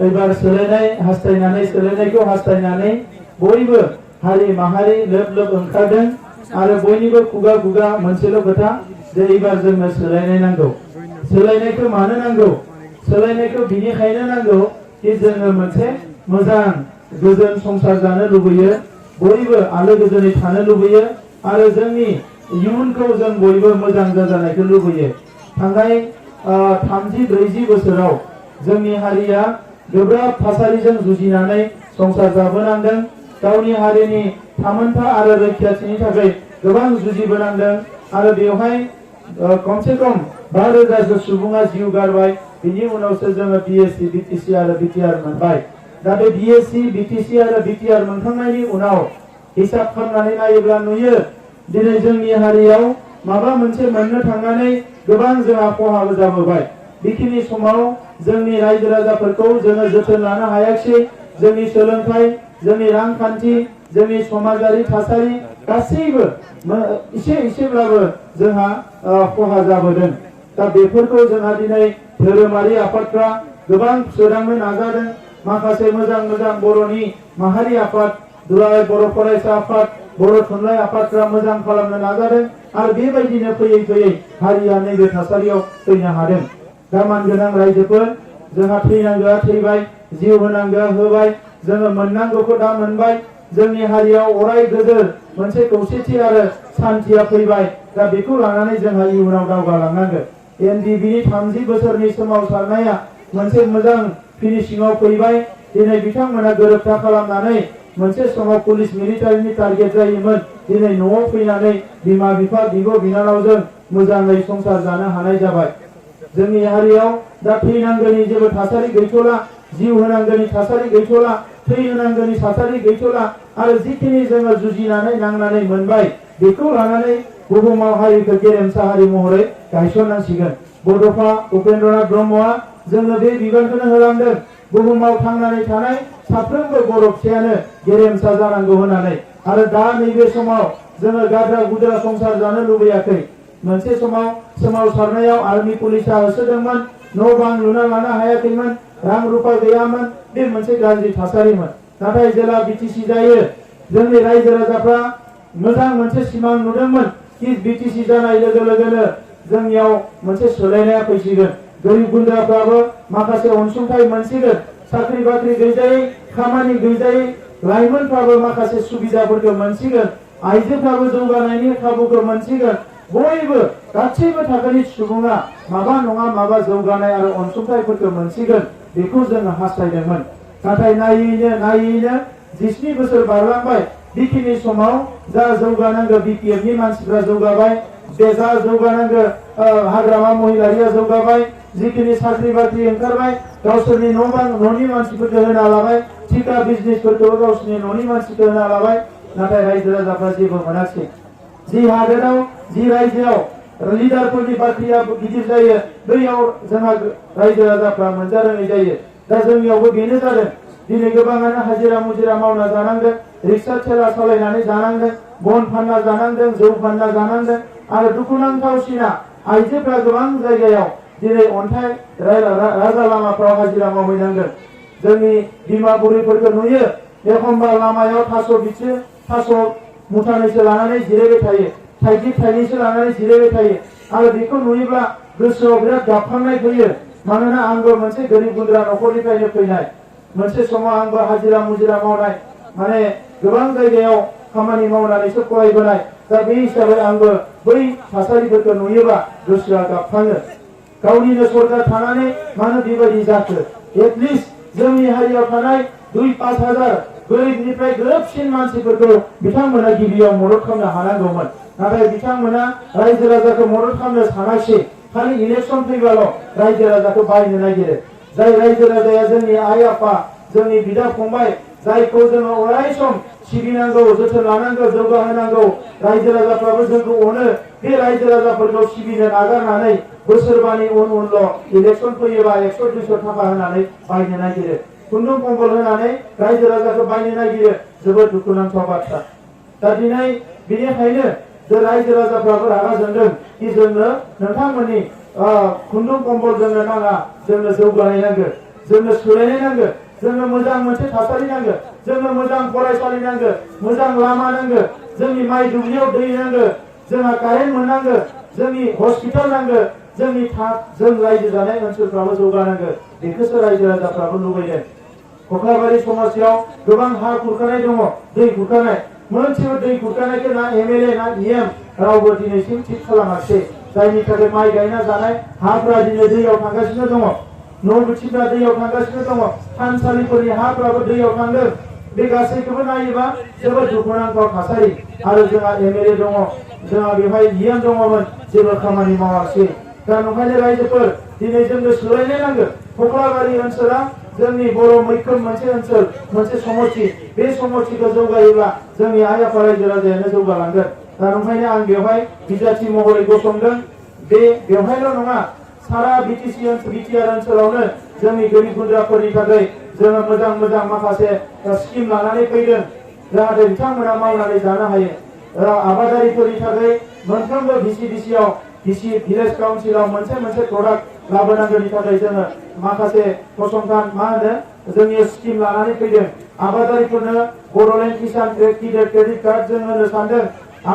एबार सोलायनायखौ हास्थायनानै बयबो हारि माहारि लोब लोब ओंखारदों आरो बयनिबो खुगा खुगा मोनसेल' खोथा जे एबार जोंनो सोलायनाय नांगौ। सोलायनायखौ मानो नांगौ? सोलायनायखौ बिनिखायनो नांगौ कि जोङो मोनसे मोजां गोजोन संसार जानो लुबैयो, बयबो आलो गोजोनै थानो लुबैयो आरो जोंनि इयुनखौ जों बयबो मोजां जाजानायखौ लुबैयो। थांनाय 30-40 बोसोराव जोंनि हारिया गोब्राब थासारिजों जुजिनानै संसार जाबोनांदों। गावनि हारिनि थामोनथा आरो रैखाथिनि थाखाय गोबां जुजिबोनांदों आरो बेवहाय खमसे खम 5,000 सुबुङा जिउ गारबाय। बिनि उनावसो जोङो बिएससि बिटिसि आरो बिटिआर मोनबाय। दा बे बिएससि बिटिसि आरो बिटिआर मोनखांनायनि उनाव हिसाब खालामनानै नायोब्ला नुयो दिनै जोंनि हारियाव माबा मोनसे मोननो थांनानै गोबां जोंहा खहाबो जाबोबाय। बेखिनि समाव जोंनि रायजो राजाफोरखौ जोङो जोथोन लानो हायाखिसै। जोंनि सोलोंथाइ, जोंनि रांखान्थि, जोंनि समाजारि थासारि गासैबो एसेब्लाबो जोंहा खहा जाबोदों। दा बेफोरखौ जोंहा दिनै धोरोमारि आफादफ्रा गोबां सोदांनो नाजादों। माखासे मोजां बर'नि माहारि आफाद, दुलाराय बर' फरायसा आफाद, बर' थुनलाइ आफादफ्रा मोजां खालामनो नाजादों आरो बेबायदिनो फैयै हारिया नैबे थासारियाव फैनो हादों। दा मानगोनां रायजोफोर, जोंहा थैनांगौआ थैबाय, जिउ होनांगौआ होबाय, जोङो मोननांगौखौ दा मोनबाय। जोंनि हारियाव अराय गोजोर मोनसे खौसेथि आरो सान्थिया फैबाय। दा बेखौ लानानै जोंहा इयुनाव दावगालांनांगोन। एनडिबिनि 30 बोसोरनि सोमावसारनाया मोनसे मोजां फिनिशिंआव फैबाय। दिनै बिथांमोना गोरोबथा खालामनानै मोनसे समाव पुलिस मिलिटारिनि टारगेट जायोमोन, दिनै न'आव फैनानै बिमा बिफा बिब' बिनानावजों मोजाङै संसार जानो हानाय जाबाय। जोंनि हारियाव दा थैनांगौनि जेबो थासारि गैथ'ला, जिउ होनांगौनि थासारि गैथ'ला, थै होनांगौनि थासारि गैथ'ला आरो जिखिनि जोङो जुजिनानै नांनानै मोनबाय बेखौ लानानै बुहुमाव हारिखौ गेरेमसा हारि महरै गायसननांसिगोन। बड'फा उपेन्द्रनाथ ब्रह्मआ जोंनो बे बिबानखौनो होलांदों, बुहुमाव थांनानै थानाय साफ्रोमबो बर' फिसायानो गेरेमसा जानांगौ होननानै। आरो दा नैबे समाव जोङो गाद्रा गुद्रा संसार जानो लुबैयाखै। मोनसे समाव सोमावसारनायाव आर्मि पुलिसा होसोदोंमोन, न' बां लुना लानो हायाखैमोन, रां रुपा गैयामोन, बे मोनसे गाज्रि थासारिमोन। नाथाय जेला बिटिसि जायो, जोंनि रायजो राजाफ्रा मोजां मोनसे सिमां नुदोंमोन कि बिटिसि जानाय लोगो लोगोनो जोंनियाव मोनसे सोलायनाया फैसिगोन। गोरिब गुन्द्राफ्राबो माखासे अनसुंथाइ मोनसिगोन, साख्रि बाख्रि गैजायै, खामानि गैजायै लाइमोनफ्राबो माखासे सुबिदाफोरखौ मोनसिगोन, आइजोफ्राबो जौगानायनि खाबुखौ मोनसिगोन। बयबो गासैबो थाखोनि सुबुङा माबा नङा माबा जौगानाय आरो अनसुंथाइफोरखौ मोनसिगोन, बेखौ जोङो हास्थायदोंमोन। नाथाय नायैनो 27 बोसोर बारलांबाय। बेखिनि समाव जा जौगानांगौ बिपिएफनि मानसिफ्रा जौगाबाय, बे जा जौगानांगौ हाग्रामा महिलारिया जौगाबाय, जिखिनि साख्रि बाख्रि ओंखारबाय गावसोरनि न'नि मानसिफोरखौ होना लाबाय, थिका बिजनेसफोरखौ गावसोरनि न'नि मानसिखौ होना लाबाय। नाथाय रायजो राजाफ्रा जेबो मोनाखिसै। जि हादोराव, जि रायजोआव लिडारफोरनि बाख्रिया गिदिर जायो, बैयाव जोंहा रायजो राजाफ्रा मोनजारोङै जायो। दा जोंनियावबो बेनो जादों। दिनै गोबाङानो हाजिरा मुजिरा मावना जानांदों, रिक्सा थेला सालायनानै जानांदों, बन फानना जानांदों, जौ फानना जानांदों आरो दुखुनांथावसिना आइजोफ्रा गोबां जायगायाव दिनै अन्थाइ राजा लामाफ्राव हाजिरा मावहैनांदों। जोंनि बिमा बुरैफोरखौ नुयो, एखमबा लामायाव थास' मुथानैसो लानानै जिरायबाय थायो, थाइनैसो लानानै जिरायबाय थायो आरो बेखौ नुयोब्ला गोसोआव बिराद गाबखांनाय फैयो। मानोना आंबो मोनसे गोरिब गुन्द्रा न'खरनिफ्रायनो फैनाय, मोनसे समाव आंबो हाजिरा मुजिरा मावनाय, माने गोबां जायगायाव खामानि मावनानैसो फरायबोनाय। दा बे हिसाबै आंबो बै थासारिफोरखौ नुयोबा गोसोआ गाबखाङो। गावनिनो सरकार थानानै मानो बेबायदि जाखो? एटलिस्ट जोंनि हारियाव थानाय 2-5 हाजार गोरिबनिफ्राय गोरिबसिन मानसिफोरखौ बिथांमोना गिबियाव मदद खालामनो हानांगौमोन। नाथाय बिथांमोना रायजो राजाखौ मदद खालामनो सानाखिसै। खालि इलेक्सन फैबाल' रायजो राजाखौ बायनो नागिरो। जाय रायजो राजाया जोंनि आइ आफा, जोंनि बिदा फंबाय, जायखौ जोङो अराय सम सिबिनांगौ, जोथोन लानांगौ, जौगाहोनांगौ, रायजो राजाफ्राबो जोंखौ अनो, बे रायजो राजाफोरखौ सिबिनो नागारनानै बोसोरबानि उनल' इलेक्सन फैयोबा 100-200 थाखा होनानै बायनो नागिरो, खुन्दुं कम्बल होनानै रायजो राजाखौ बायनो नागिरो। जोबोद दुखुनांथाव बाथ्रा। दा दिनै बेनिखायनो जे रायजो राजाफ्राबो रागा जोंदों कि जोंनो नोंथांमोननि खुन्दुं कम्बल जोंनो नाङा, जोंनो जौगानाय नांगौ। जोंनो सोलायनाय नांगौ जोंनो मोजां मोनसे थासारि नांगौ जोंनो मोजां फरायसालि नांगौ मोजां लामा नांगौ जोंनि माइ दुब्लियाव दै नांगौ जोंहा कारेन्ट मोननांगौ जोंनि हस्पिटाल नांगौ जोंनि जों रायजो जानाय ओनसोलफ्राबो जौगानांगौ बेखौसो रायजो राजाफ्राबो लुबैदों कख्लाबारि समाजाव गोबां हा खुरखानाय दङ दै खुरखानाय मोनसेबो दै खुरखानायखौ ना एमएलए ना इएम रावबो दिनैसिम थिग खालामाखिसै जायनि थाखाय माइ गायना जानाय हाफ्रा दिनै दैयाव थांगासिनो दङ न' बिथिंफ्रा दैयाव थांगासिनो दङ थानसालिफोरनि हाफ्राबो दैयाव थांदों बे गासैखौबो नायोबा जोबोद दुखुनांथाव थासारि आरो जोंहा एमएलए दङ जोंहा बेवहाय इएम दङमोन जेबो खामानि मावाखिसै दा नंखायनो रायजोफोर दिनै जोंनो सोलायनाय नांगौ कख्लाबारि ओनसोला जोंनि बर' मैखोम मोनसे ओनसोल मोनसे समष्टि बे समष्टिखौ जौगायोब्ला जोंनि आइ आफा रायजो राजायानो जौगालांगोन दा नंखायनो आं बेवहाय बिजाथि महरै गसंदों बेवहायल' नङा सारा बिटिआर ओनसोलावनो जोंनि गोरिब गुन्द्राफोरनि थाखाय जोङो मोजां मोजां माखासे स्किम लानानै फैदों जाहाथे बिथांमोना मावनानै जानो हायो आबादारिफोरनि थाखाय मोनफ्रोमबो भिसिडिसिआव भिलेज काउन्सिलाव मोनसे प्रडाक्ट लाबोनांगौनि थाखाय जोङो माखासे फसंथान मा होनो जोंनि स्किम लानानै फैदों आबादारिफोरनो बड'लेण्ड किसान क्रेडिट कार्ड जों होनो सानदों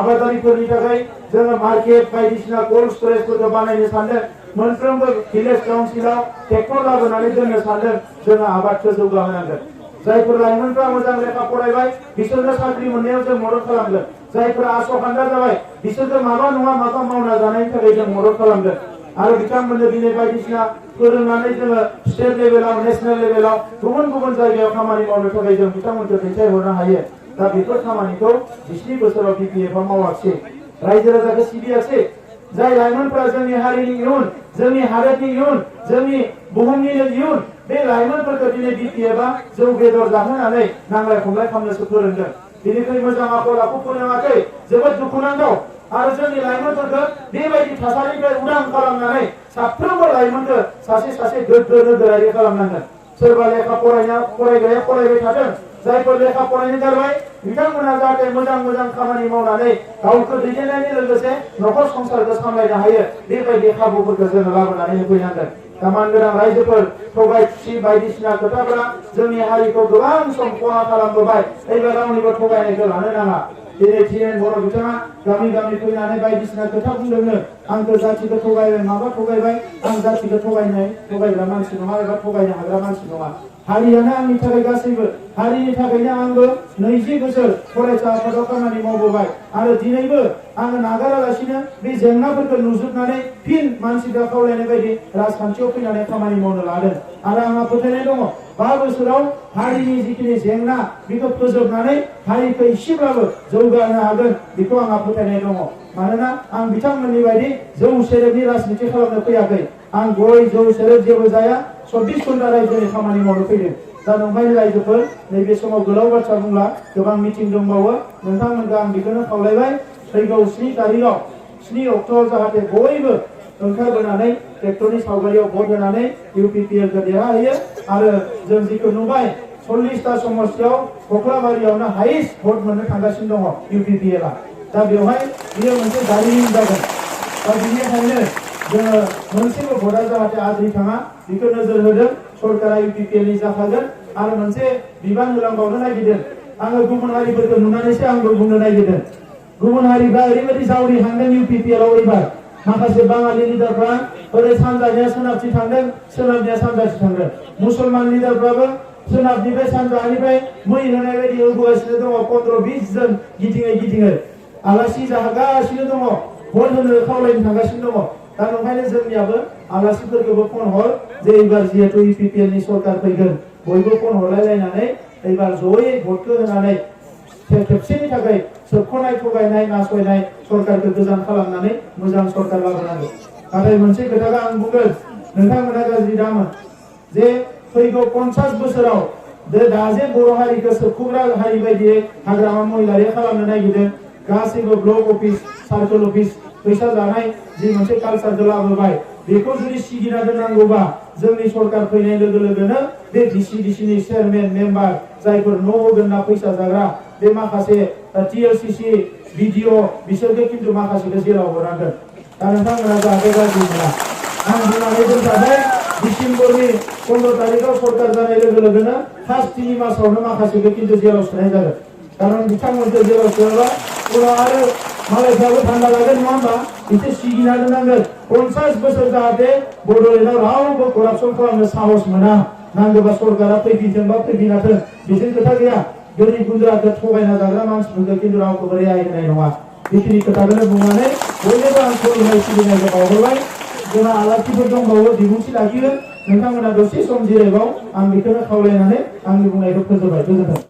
आबादारिफोरनि थाखाय जोङो मार्केट बायदिसिना कोल्ड स्टरेजफोरखौ बानायनो सानदों मोनफ्रोमबो भिलेज काउन्सिलाव ट्रेक्टर लाबोनानै दोननो सानदों जोङो आबादखौ जौगाहोनांगोन जायफोर लाइमोनफ्रा मोजां लेखा फरायबाय बिसोरनो साख्रि मोननायाव जों मदद खालामगोन जायफोरा आसखान्दा जाबाय बिसोरखौ माबा नङा माबा मावना जानायनि थाखाय जों मदद खालामगोन आरो बिथांमोननो दिनै बायदिसिना फोरोंनानै जोङो स्टेट लेभेलाव नेशनेल लेभेलाव गुबुन गुबुन जायगायाव खामानि मावनो थाखाय जों बिथांमोनखौ दैथायहरनो हायो दा बेफोर खामानिखौ 20 बोसोराव बिपिएफआ मावाखिसै रायजो राजाखौ सिबियाखिसै जाय लाइमोनफ्रा जोंनि हारिनि इयुन जोंनि हादोरनि इयुन जोंनि बुहुमनिनो इयुन बे लाइमोनफोरखौ दिनै बिपिएफआ जौ बेदर जाहोनानै नांलाय खमलाय खालामनोसो फोरोंदों बेनिफ्राय मोजां आखल आखु फोरोङाखै जोबोद दुखुनांथाव आरो जोंनि लाइमोनफोरखौ बेबायदि थासारिनिफ्राय उदां खालामनानै साफ्रोमबो लाइमोनखौ सासे गोग्गो नोगोरारि खालामनांगोन सोरबा लेखा फरायग्राया फरायबाय थादों जायफोर लेखा फरायनो गारबाय बिथांमोना जाहाथे मोजां खामानि मावनानै गावखौ दैदेननायनि लोगोसे न'खर संसारखौ सामलायनो हायो बेबायदि खाबुफोरखौ जोङो लाबोनानै होफैनांगोन मान गोनां रायजोफोर थगाय खुसि बायदिसिना खोथाफोरा जोंनि हारिखौ गोबां सम खहा खालामबोबाय एबा रावनिबो थगायनायखौ लानो नाङा दिनै टिएन बर' बिथाङा गामि फैनानै बायदिसिना खोथा बुंदोंनो आंखौ जाथिखौ थगायबाय माबा थगायबाय आं जाथिखौ थगायग्रा मानसि नङा एबा थगायनो हाग्रा मानसि नङा हारियानो आंनि थाखाय गासैबो हारिनि थाखायनो आंबो 20 बोसोर फरायसा आफादाव खामानि मावबोबाय आरो दिनैबो आङो नागारालासिनो बे जेंनाफोरखौ नुजोबनानै फिन मानसिफ्रा खावलायनाय बायदि राजखान्थियाव फैनानै खामानि मावनो लादों आरो आंहा फोथायनाय दङ 5 बोसोराव हारिनि जिखिनि जेंना बेखौ फोजोबनानै हारिखौ एसेब्लाबो जौगानो हागोन बेखौ आंहा फोथायनाय दङ मानोना आं बिथांमोननि बायदि जौ सेरेबनि राजनिति खालामनो फैयाखै आं गय जौ सेरेब जेबो जाया 24 घन्टा रायजोनि खामानि मावनो फैदों दा नंखायनो रायजोफोर नैबे समाव गोलाव बाथ्रा बुंला गोबां मिटिं दंबावो नोंथांमोनखौ आं बेखौनो खावलायबाय फैगौ 7 तारिखआव 7 अक्ट'आव जाहाथे बयबो ओंखारबोनानै ट्रेक्टरनि सावगारियाव भट होनानै इउपिपिएलखौ देरहाहोयो आरो जों जिखौ नुबाय 40टा समस्थियाव कख्लाबारियावनो हाइस्ट भट मोननो थांगासिनो दङ इउपिपिएलआ दा बेवहाय बियो मोनसे जारिमिन जागोन दा बेनिखायनो जोङो मोनसेबो भटआ जाहाथे आद्रि थाङा बेखौ नोजोर होदों सरकारा इउपिपिएलनि जाखागोन आरो मोनसे बिबान होलांबावनो नागिरदों आङो गुबुन हारिफोरखौ नुनानैसो आंबो बुंनो नागिरदों गुबुन हारिफ्रा ओरैबायदि जावरिहांदों इउपिपिएलआव एबार माखासे बाङालि लिडारफ्रा ओरै सानजानिया सोनाबथि थांदों सोनाबनिया सानजाथि थांदों मुसलमान लिडारफ्राबो सोनाबनिफ्राय सानजानिफ्राय मै होनाय बायदि होबोगासिनो दङ 15-20 जन गिदिङै आलासि जाहोगासिनो दङ भट होनो खावलायनो थांगासिनो दङ दा नंखायनो जोंनियाबो आलासिफोरखौबो फन हर जे एबार जिहेतु इउपिपिएलनि सरकार फैगोन बयबो फन हरलायलायनानै एबार जयै भटखौ होनानै खेबसेनि थाखाय सोबख'नाय थगायनाय नासयनाय सरकारखौ गोजान खालामनानै मोजां सरकार लाबोनांगौ नाथाय मोनसे खोथाखौ आं बुंगोन नोंथांमोना गाज्रि दामोन जे फैगौ 50 बोसोराव दाजे बर' हारिखौ सोबख'ग्रा हारि बायदियै हाग्रामा महिलारि खालामनो नागिरदों गासैबो ब्लक अफिस सार्कल अफिस फैसा जानाय जि मोनसे कालचारखौ लाबोबाय बेखौ जुदि सिगिना दोननांगौबा जोंनि सरकार फैनाय लोगो लोगोनो बे भिसिडिसिनि चेयारमेन मेम्बार जायफोर न' होगोन ना फैसा जाग्रा बे माखासे टिएलसिसि भिडिअ बिसोरखौ खिन्थु माखासेखौ जेराव हरनांगोन दा नोंथांमोना जाहाथे गाज्रि मोना आं बुंनानै दोनखाबाय डिसेम्बरनि 15 तारिखआव सरकार जानाय लोगो लोगोनो फार्स्ट 3 मासावनो माखासेखौ खिन्थु जेलाव सोनाय जागोन खारन बिथांमोनखौ जेलाव सोआबा उनाव आरो मालायफ्राबो थान्दा लागोन नङा होमबा एसे सिगिना दोननांगोन 50 बोसोर जाहाथे बड'लेण्डआव रावबो करापसन खालामनो साहस मोना नांगौबा सरकारा फैफिनथोंबा फैफिनाथों बेजों खोथा गैया गोरिब गुन्द्राखौ थगायना जाग्रा मानसिफोरखौ खिन्थु रावखौबो रेहाय होनाय नङा बेखिनि खोथाखौनो बुंनानै बयनोबो आं खुलुमनाय सिबिनायखौ बावहरबाय जोंहा आलासिफोर दंबावो बिबुंथि लाखिगोन नोंथांमोना दसे सम जिरायबाव आं बेखौनो खावलायनानै आंनि बुंनायखौ फोजोबबाय गोजोन्थों।